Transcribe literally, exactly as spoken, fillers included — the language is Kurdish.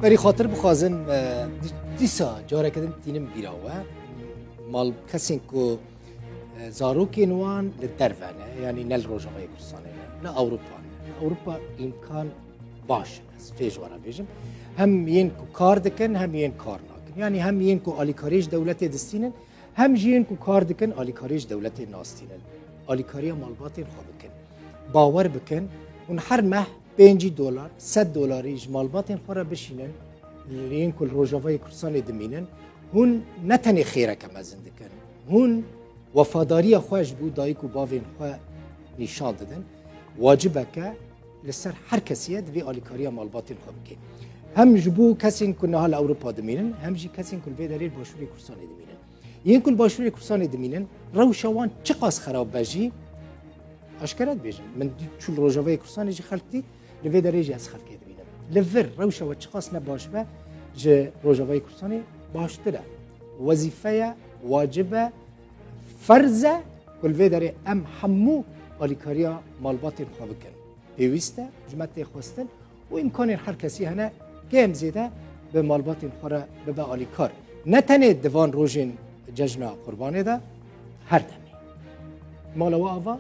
Berî xatir bixwazim, e, dîsa careke din tînim bîra we. Mal kesên ku, e, zarokên wan li derve ne, yanî ne li Rojavayê Kurdistanê ne, li Ewropa ne. Li Ewropa îmkan baş in, ez fê ji we re bêjim. Hem yên ku kar dikin, hem yên kar nakin. Yanî hem yên ku alîkariyê ji dewletê distînin, hem jî yên ku kar dikin, alîkariyê ji dewletê nastînin. Alîkariya malbatên xwe bikin. Bawer bikin, hûn her meh pêncî dolar, sed dolarî ji malbatên xwe re bişînin, yên ku li Rojavayê Kurdistanê dimînin, hûn ne tenê xêreke mezin dikin, hûn wefadariya xwe ji bo dayik û bavên xwe nîşan didin. Wacibeke li ser her kesî ye, divê alîkariya malbatên xwe bike. Hem ji bo kesên ku niha li Ewropa dimînin, hem jî kesên ku li vê derê li Başûrê Kurdistanê dimînin. Yên ku li Başûrê Kurdistanê dimînin, rewşa wan çiqas xerab be jî, aşkere dibêjim. Min dî-, çû li Rojavayê Kurdistanê jî xelk dît, li vê derê jî ez xelkê dibînim. Li vir rewşa we çiqas ne baş be, ji Rojavayê Kurdistanê baştir e. Wezîfe ye, wacib e, ferz e ku li vê derê em hemû alîkariya malbatên xwe bikin. Pêwîst e, ji me tê xwestin û îmkanên her kesî hene, kêm zêde bi malbatên xwe re bibe alîkar. Ne tenê di van rojên cejna Qurbanê de, her demê. Mala we ava,